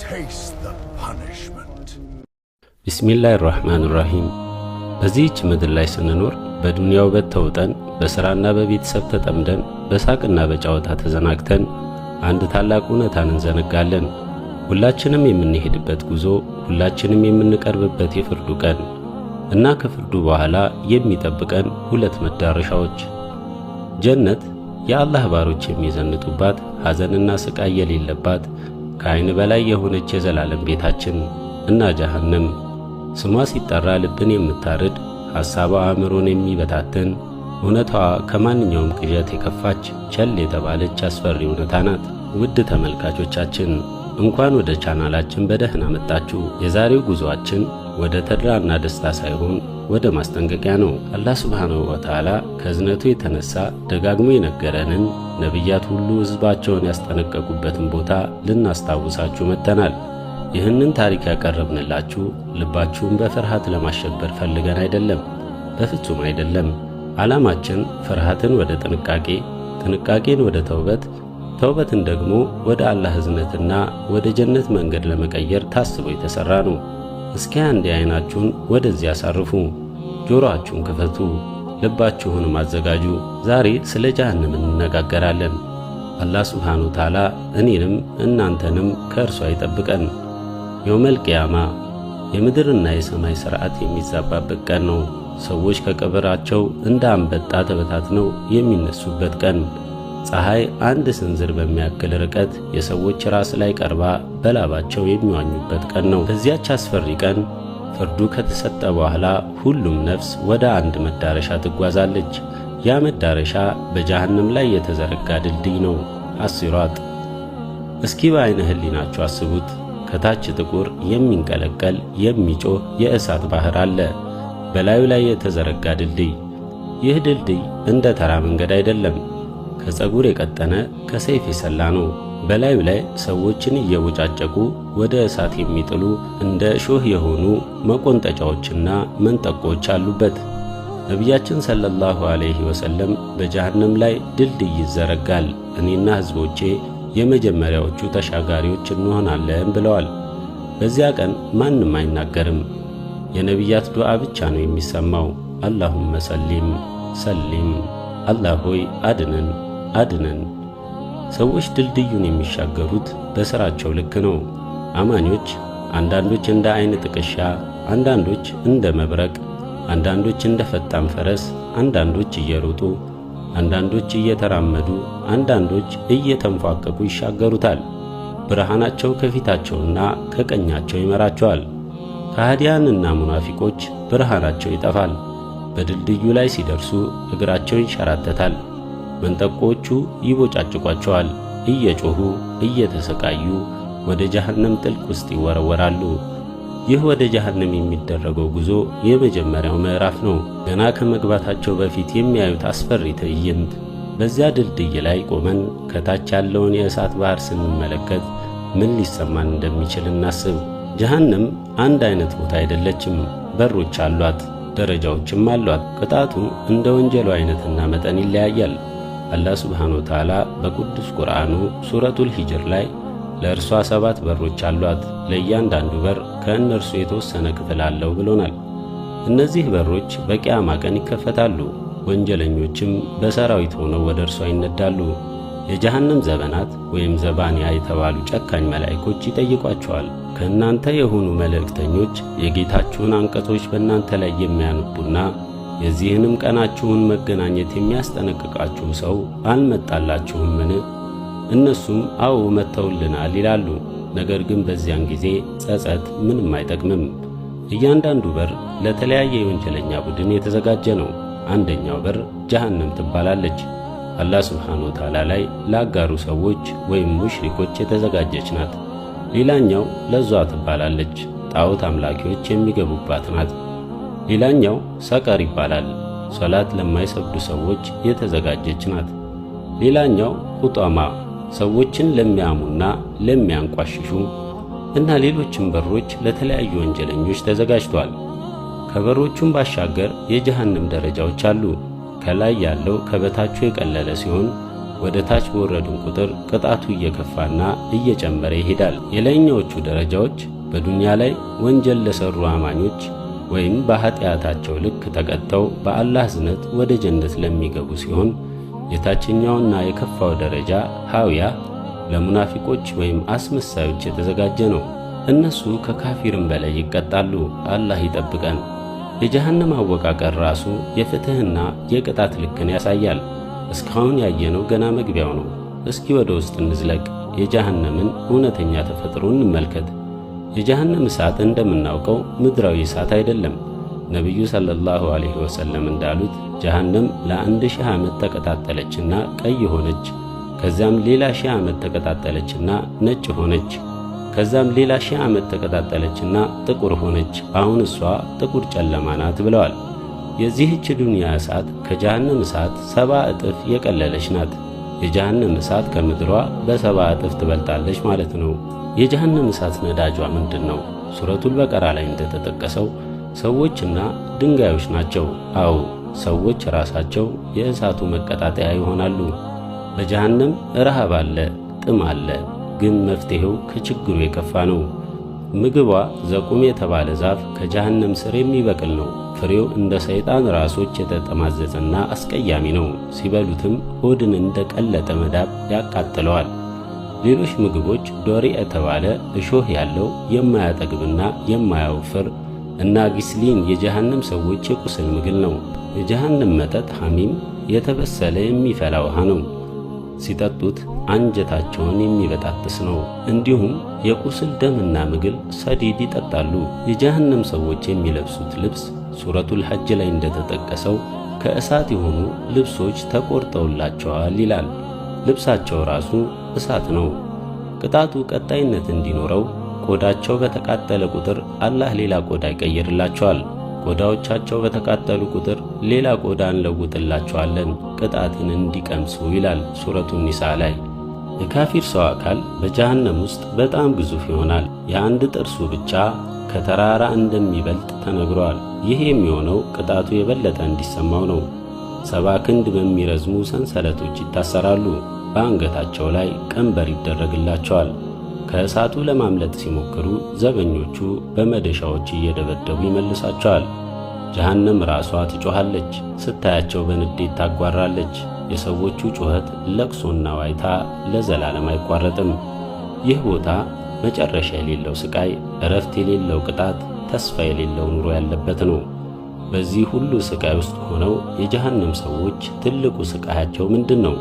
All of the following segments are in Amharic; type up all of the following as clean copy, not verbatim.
Taste the punishment. ቢስሚላህ ራህማን ራሂም። በዚህች ምድር ላይ ስንኖር በዱንያ ውበት ተውጠን፣ በሥራና በቤተሰብ ተጠምደን፣ በሳቅና በጨዋታ ተዘናግተን አንድ ታላቅ እውነታን እንዘነጋለን። ሁላችንም የምንሄድበት ጉዞ፣ ሁላችንም የምንቀርብበት የፍርዱ ቀን እና ከፍርዱ በኋላ የሚጠብቀን ሁለት መዳረሻዎች። ጀነት የአላህ ባሮች የሚዘንጡባት፣ ሐዘንና ስቃይ የሌለባት፣ ከዓይን በላይ የሆነች የዘላለም ቤታችን እና ጀሃነም ስሟ ሲጠራ ልብን የምታርድ፣ ሐሳቧ አእምሮን የሚበታትን፣ እውነታዋ ከማንኛውም ቅዠት የከፋች ቸል የተባለች አስፈሪ እውነታ ናት። ውድ ተመልካቾቻችን፣ እንኳን ወደ ቻናላችን በደህና መጣችሁ። የዛሬው ጉዞአችን ወደ ተድላና ደስታ ሳይሆን ወደ ማስጠንቀቂያ ነው። አላህ ሱብሓነሁ ወተዓላ ከእዝነቱ የተነሳ ደጋግሞ የነገረንን፣ ነቢያት ሁሉ ሕዝባቸውን ያስጠነቀቁበትን ቦታ ልናስታውሳችሁ መጥተናል። ይህንን ታሪክ ያቀረብንላችሁ ልባችሁን በፍርሃት ለማሸበር ፈልገን አይደለም፣ በፍጹም አይደለም። ዓላማችን ፍርሃትን ወደ ጥንቃቄ፣ ጥንቃቄን ወደ ተውበት፣ ተውበትን ደግሞ ወደ አላህ እዝነትና ወደ ጀነት መንገድ ለመቀየር ታስቦ የተሠራ ነው። እስኪ አንዴ ዓይናችሁን ወደዚህ አሳርፉ፣ ጆሮአችሁን ክፈቱ፣ ልባችሁንም አዘጋጁ። ዛሬ ስለ ጀሃነም እንነጋገራለን። አላህ ሱብሓነሁ ወተዓላ እኔንም እናንተንም ከእርሷ ይጠብቀን። የውመል ቂያማ የምድርና የሰማይ ሥርዓት የሚዛባበት ቀን ነው። ሰዎች ከቀብራቸው እንደ አንበጣ ተበታትነው የሚነሱበት ቀን፣ ፀሐይ አንድ ስንዝር በሚያክል ርቀት የሰዎች ራስ ላይ ቀርባ በላባቸው የሚዋኙበት ቀን ነው። በዚያች አስፈሪ ቀን ፍርዱ ከተሰጠ በኋላ ሁሉም ነፍስ ወደ አንድ መዳረሻ ትጓዛለች። ያ መዳረሻ በጀሃነም ላይ የተዘረጋ ድልድይ ነው፣ አሲራጥ። እስኪ በዐይነ ሕሊናችሁ አስቡት። ከታች ጥቁር፣ የሚንቀለቀል፣ የሚጮህ የእሳት ባህር አለ። በላዩ ላይ የተዘረጋ ድልድይ። ይህ ድልድይ እንደ ተራ መንገድ አይደለም። ከፀጉር የቀጠነ፣ ከሰይፍ የሰላ ነው። በላዩ ላይ ሰዎችን እየቦጫጨቁ ወደ እሳት የሚጥሉ እንደ እሾህ የሆኑ መቆንጠጫዎችና መንጠቆች አሉበት። ነቢያችን ሰለላሁ ዐለይሂ ወሰለም በጀሃነም ላይ ድልድይ ይዘረጋል፣ እኔና ሕዝቦቼ የመጀመሪያዎቹ ተሻጋሪዎች እንሆናለን ብለዋል። በዚያ ቀን ማንም አይናገርም። የነቢያት ዱዓ ብቻ ነው የሚሰማው። አላሁመ ሰሊም ሰሊም፣ አላህ ሆይ አድነን አድነን። ሰዎች ድልድዩን የሚሻገሩት በሥራቸው ልክ ነው። አማኞች አንዳንዶች እንደ ዓይን ጥቅሻ፣ አንዳንዶች እንደ መብረቅ፣ አንዳንዶች እንደ ፈጣን ፈረስ፣ አንዳንዶች እየሮጡ፣ አንዳንዶች እየተራመዱ፣ አንዳንዶች እየተንፏቀቁ ይሻገሩታል። ብርሃናቸው ከፊታቸውና ከቀኛቸው ይመራቸዋል። ከሃዲያንና ሙናፊቆች ብርሃናቸው ይጠፋል። በድልድዩ ላይ ሲደርሱ እግራቸው ይንሸራተታል። መንጠቆቹ ይቦጫጭቋቸዋል። እየጮኹ እየተሰቃዩ ወደ ጀሃነም ጥልቅ ውስጥ ይወረወራሉ። ይህ ወደ ጀሃነም የሚደረገው ጉዞ የመጀመሪያው ምዕራፍ ነው። ገና ከመግባታቸው በፊት የሚያዩት አስፈሪ ትዕይንት። በዚያ ድልድይ ላይ ቆመን ከታች ያለውን የእሳት ባህር ስንመለከት ምን ሊሰማን እንደሚችል እናስብ። ጀሃነም አንድ አይነት ቦታ አይደለችም። በሮች አሏት፣ ደረጃዎችም አሏት። ቅጣቱ እንደ ወንጀሉ አይነትና መጠን ይለያያል። አላህ ሱብሓነሁ ወተዓላ በቅዱስ ቁርአኑ ሱረቱል ሂጅር ላይ ለእርሷ ሰባት በሮች አሏት፣ ለእያንዳንዱ በር ከእነርሱ የተወሰነ ክፍል አለው ብሎናል። እነዚህ በሮች በቂያማ ቀን ይከፈታሉ። ወንጀለኞችም በሰራዊት ሆነው ወደ እርሷ ይነዳሉ። የጀሃነም ዘበናት ወይም ዘባንያ የተባሉ ጨካኝ መላእኮች ይጠይቋቸዋል። ከእናንተ የሆኑ መልእክተኞች የጌታችሁን አንቀጾች በእናንተ ላይ የሚያነቡና የዚህንም ቀናችሁን መገናኘት የሚያስጠነቅቃችሁ ሰው አልመጣላችሁምን? እነሱም አዎ መጥተውልናል ይላሉ። ነገር ግን በዚያን ጊዜ ጸጸት ምንም አይጠቅምም። እያንዳንዱ በር ለተለያየ የወንጀለኛ ቡድን የተዘጋጀ ነው። አንደኛው በር ጀሃነም ትባላለች። አላህ ሱብሓነሁ ወተዓላ ላይ ላጋሩ ሰዎች ወይም ሙሽሪኮች የተዘጋጀች ናት። ሌላኛው ለዟ ትባላለች። ጣዖት አምላኪዎች የሚገቡባት ናት። ሌላኛው ሰቀር ይባላል። ሶላት ለማይሰግዱ ሰዎች የተዘጋጀች ናት። ሌላኛው ሁጧማ፣ ሰዎችን ለሚያሙና ለሚያንቋሽሹ እና ሌሎችም በሮች ለተለያዩ ወንጀለኞች ተዘጋጅቷል። ከበሮቹም ባሻገር የጀሃነም ደረጃዎች አሉ። ከላይ ያለው ከበታቹ የቀለለ ሲሆን ወደ ታች በወረድን ቁጥር ቅጣቱ እየከፋና እየጨመረ ይሄዳል። የላይኛዎቹ ደረጃዎች በዱንያ ላይ ወንጀል ለሰሩ አማኞች ወይም በኃጢአታቸው ልክ ተቀጥተው በአላህ እዝነት ወደ ጀነት ለሚገቡ ሲሆን፣ የታችኛውና የከፋው ደረጃ ሃዊያ ለሙናፊቆች ወይም አስመሳዮች የተዘጋጀ ነው። እነሱ ከካፊርም በላይ ይቀጣሉ። አላህ ይጠብቀን። የጀሃነም አወቃቀር ራሱ የፍትህና የቅጣት ልክን ያሳያል። እስካሁን ያየነው ገና መግቢያው ነው። እስኪ ወደ ውስጥ እንዝለቅ። የጀሃነምን እውነተኛ ተፈጥሮ እንመልከት። የጀሃነም እሳት እንደምናውቀው ምድራዊ እሳት አይደለም። ነቢዩ ሰለላሁ ዐለይሂ ወሰለም እንዳሉት ጀሃነም ለ1000 ዓመት ተቀጣጠለችና ቀይ ሆነች። ከዚያም ሌላ 1000 ዓመት ተቀጣጠለችና ነጭ ሆነች። ከዛም ሌላ 1000 ዓመት ተቀጣጠለችና ጥቁር ሆነች። አሁን እሷ ጥቁር ጨለማ ናት ብለዋል። የዚህች ዱንያ እሳት ከጀሃነም እሳት 70 እጥፍ የቀለለች ናት። የጀሃነም እሳት ከምድሯ በ70 እጥፍ ትበልጣለች ማለት ነው። የጀሃነም እሳት ነዳጇ ምንድን ነው? ሱረቱል በቀራ ላይ እንደተጠቀሰው ሰዎችና ድንጋዮች ናቸው። አዎ፣ ሰዎች ራሳቸው የእሳቱ መቀጣጠያ ይሆናሉ። በጀሃነም ረሃብ አለ፣ ጥም አለ። ግን መፍትሄው ከችግሩ የከፋ ነው። ምግቧ ዘቁም የተባለ ዛፍ ከጀሃነም ስር የሚበቅል ነው። ፍሬው እንደ ሰይጣን ራሶች የተጠማዘዘና አስቀያሚ ነው። ሲበሉትም ሆድን እንደ ቀለጠ መዳብ ያቃጥለዋል። ሌሎች ምግቦች ዶሪ የተባለ እሾህ ያለው የማያጠግብና የማያወፍር እና ጊስሊን የጀሃነም ሰዎች የቁስል ምግብ ነው። የጀሃነም መጠጥ ሐሚም የተበሰለ የሚፈላ ውሃ ነው። ሲጠጡት አንጀታቸውን የሚበጣጥስ ነው። እንዲሁም የቁስል ደምና ምግል ሰዲድ ይጠጣሉ። የጀሃነም ሰዎች የሚለብሱት ልብስ ሱረቱል ሐጅ ላይ እንደተጠቀሰው ከእሳት የሆኑ ልብሶች ተቆርጠውላቸዋል ይላል። ልብሳቸው ራሱ እሳት ነው። ቅጣቱ ቀጣይነት እንዲኖረው ቆዳቸው በተቃጠለ ቁጥር አላህ ሌላ ቆዳ ይቀይርላቸዋል። ቆዳዎቻቸው በተቃጠሉ ቁጥር ሌላ ቆዳ እንለውጥላቸዋለን ቅጣትን እንዲቀምሱ ይላል ሱረቱ ኒሳ ላይ። የካፊር ሰው አካል በጀሃነም ውስጥ በጣም ግዙፍ ይሆናል። የአንድ ጥርሱ ብቻ ከተራራ እንደሚበልጥ ተነግሯል። ይህ የሚሆነው ቅጣቱ የበለጠ እንዲሰማው ነው። 70 ክንድ በሚረዝሙ ሰንሰለቶች ይታሰራሉ። በአንገታቸው ላይ ቀንበር ይደረግላቸዋል። ከእሳቱ ለማምለጥ ሲሞክሩ ዘበኞቹ በመደሻዎች እየደበደቡ ይመልሳቸዋል። ጀሃነም ራሷ ትጮኻለች። ስታያቸው በንዴት ታጓራለች። የሰዎቹ ጩኸት፣ ለቅሶና ዋይታ ለዘላለም አይቋረጥም። ይህ ቦታ መጨረሻ የሌለው ስቃይ፣ እረፍት የሌለው ቅጣት፣ ተስፋ የሌለው ኑሮ ያለበት ነው። በዚህ ሁሉ ስቃይ ውስጥ ሆነው የጀሃነም ሰዎች ትልቁ ስቃያቸው ምንድን ነው?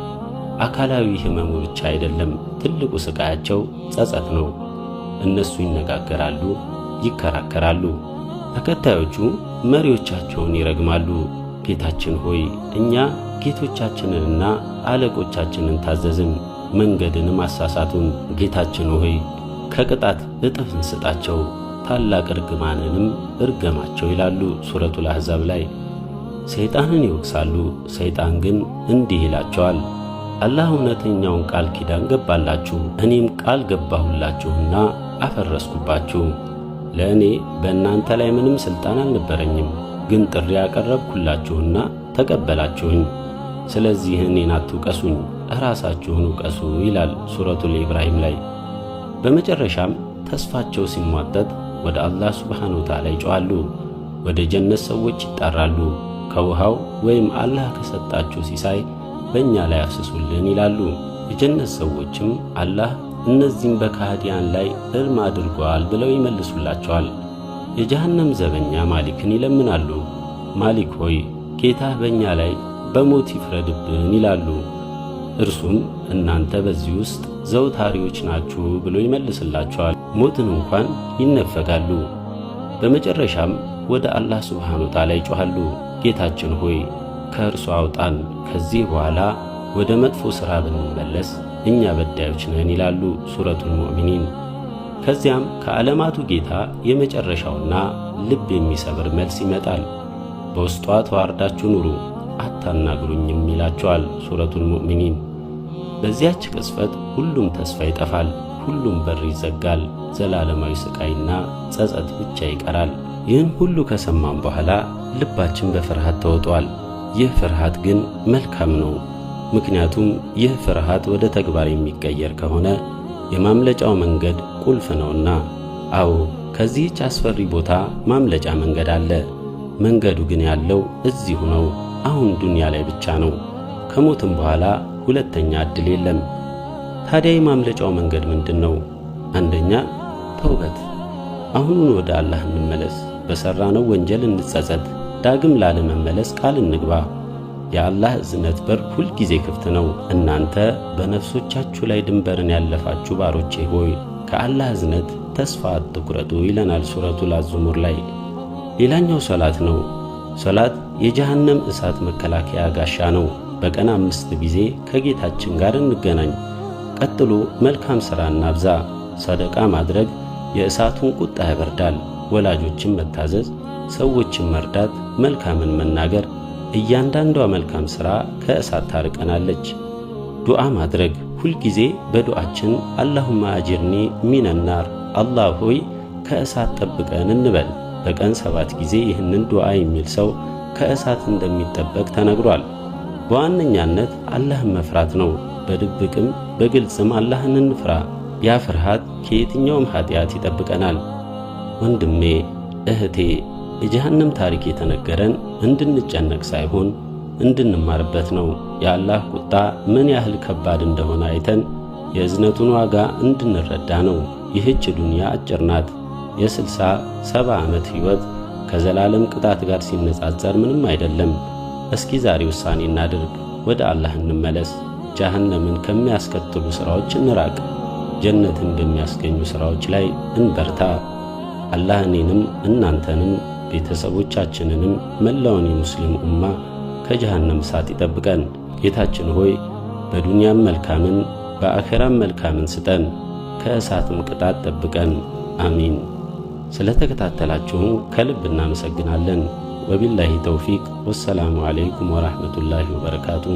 አካላዊ ህመሙ ብቻ አይደለም። ትልቁ ስቃያቸው ጸጸት ነው። እነሱ ይነጋገራሉ፣ ይከራከራሉ። ተከታዮቹ መሪዎቻቸውን ይረግማሉ። ጌታችን ሆይ፣ እኛ ጌቶቻችንንና አለቆቻችንን ታዘዝን፣ መንገድንም አሳሳቱን። ጌታችን ሆይ፣ ከቅጣት እጥፍ እንስጣቸው፣ ታላቅ እርግማንንም እርገማቸው ይላሉ ሱረቱል አሕዛብ ላይ። ሰይጣንን ይወቅሳሉ። ሰይጣን ግን እንዲህ ይላቸዋል፣ አላህ እውነተኛውን ቃል ኪዳን ገባላችሁ፣ እኔም ቃል ገባሁላችሁና አፈረስኩባችሁ። ለእኔ በእናንተ ላይ ምንም ሥልጣን አልነበረኝም፣ ግን ጥሪ ያቀረብኩላችሁና ተቀበላችሁኝ። ስለዚህ እኔን አትውቀሱኝ፣ እራሳችሁን ውቀሱ ይላል ሱረቱል ኢብራሂም ላይ። በመጨረሻም ተስፋቸው ሲሟጠጥ ወደ አላህ ሱብሓነሁ ወተዓላ ይጮኻሉ። ወደ ጀነት ሰዎች ይጣራሉ። ከውሃው ወይም አላህ ከሰጣችሁ ሲሳይ በእኛ ላይ አፍስሱልን ይላሉ። የጀነት ሰዎችም አላህ እነዚህም በካህዲያን ላይ እርም አድርጓል ብለው ይመልሱላቸዋል። የጀሃነም ዘበኛ ማሊክን ይለምናሉ። ማሊክ ሆይ፣ ጌታህ በእኛ ላይ በሞት ይፍረድብን ይላሉ። እርሱም እናንተ በዚህ ውስጥ ዘውታሪዎች ናችሁ ብሎ ይመልስላቸዋል። ሞትን እንኳን ይነፈጋሉ። በመጨረሻም ወደ አላህ ሱብሓነሁ ወተዓላ ይጮኻሉ። ጌታችን ሆይ፣ ከእርሱ አውጣን፣ ከዚህ በኋላ ወደ መጥፎ ሥራ ብንመለስ እኛ በዳዮች ነን ይላሉ ሱረቱል ሙእሚኒን። ከዚያም ከዓለማቱ ጌታ የመጨረሻውና ልብ የሚሰብር መልስ ይመጣል። በውስጧ ተዋርዳችሁ ኑሩ፣ አታናግሩኝም ይላቸዋል ሱረቱል ሙእሚኒን። በዚያች ቅጽበት ሁሉም ተስፋ ይጠፋል፣ ሁሉም በር ይዘጋል። ዘላለማዊ ስቃይና ጸጸት ብቻ ይቀራል። ይህን ሁሉ ከሰማን በኋላ ልባችን በፍርሃት ተውጧል። ይህ ፍርሃት ግን መልካም ነው። ምክንያቱም ይህ ፍርሃት ወደ ተግባር የሚቀየር ከሆነ የማምለጫው መንገድ ቁልፍ ነውና። አዎ፣ ከዚህች አስፈሪ ቦታ ማምለጫ መንገድ አለ። መንገዱ ግን ያለው እዚሁ ነው፣ አሁን ዱንያ ላይ ብቻ ነው። ከሞትም በኋላ ሁለተኛ ዕድል የለም። ታዲያ የማምለጫው መንገድ ምንድን ነው? አንደኛ ተውበት። አሁኑን ወደ አላህ እንመለስ። በሠራነው ወንጀል እንጸጸት። ዳግም ላለመመለስ ቃል እንግባ። የአላህ እዝነት በር ሁል ጊዜ ክፍት ነው። እናንተ በነፍሶቻችሁ ላይ ድንበርን ያለፋችሁ ባሮቼ ሆይ፣ ከአላህ እዝነት ተስፋ አትቁረጡ ይለናል ሱረቱል አዙሙር ላይ። ሌላኛው ሶላት ነው። ሶላት የጀሃነም እሳት መከላከያ ጋሻ ነው። በቀን 5 ጊዜ ከጌታችን ጋር እንገናኝ። ቀጥሎ መልካም ሥራ እናብዛ። ሰደቃ ማድረግ የእሳቱን ቁጣ ያበርዳል። ወላጆችን መታዘዝ፣ ሰዎችን መርዳት፣ መልካምን መናገር፣ እያንዳንዷ መልካም ሥራ ከእሳት ታርቀናለች። ዱዓ ማድረግ፣ ሁልጊዜ በዱዓችን اللهم أجرني من النار፣ አላህ ሆይ ከእሳት ጠብቀን እንበል። በቀን 7 ጊዜ ይህንን ዱዓ የሚል ሰው ከእሳት እንደሚጠበቅ ተነግሯል። በዋነኛነት አላህን መፍራት ነው። በድብቅም በግልጽም አላህን እንፍራ። ያ ፍርሃት ከየትኛውም ኃጢአት ይጠብቀናል። ወንድሜ፣ እህቴ፣ የጀሃነም ታሪክ የተነገረን እንድንጨነቅ ሳይሆን እንድንማርበት ነው። የአላህ ቁጣ ምን ያህል ከባድ እንደሆነ አይተን የእዝነቱን ዋጋ እንድንረዳ ነው። ይህች ዱንያ አጭር ናት። የ60 70 ዓመት ሕይወት ከዘላለም ቅጣት ጋር ሲነጻጸር ምንም አይደለም። እስኪ ዛሬ ውሳኔ እናድርግ። ወደ አላህ እንመለስ። ጀሃነምን ከሚያስከትሉ ሥራዎች እንራቅ። ጀነትን በሚያስገኙ ሥራዎች ላይ እንበርታ። አላህ እኔንም እናንተንም ቤተሰቦቻችንንም መላውን የሙስሊም ኡማ ከጀሃነም እሳት ይጠብቀን። ጌታችን ሆይ፣ በዱንያም መልካምን በአኼራም መልካምን ስጠን፣ ከእሳትም ቅጣት ጠብቀን። አሚን። ስለተከታተላችሁን ከልብ እናመሰግናለን። وبالله التوفيق። والسلام عليكم ورحمة الله وبركاته።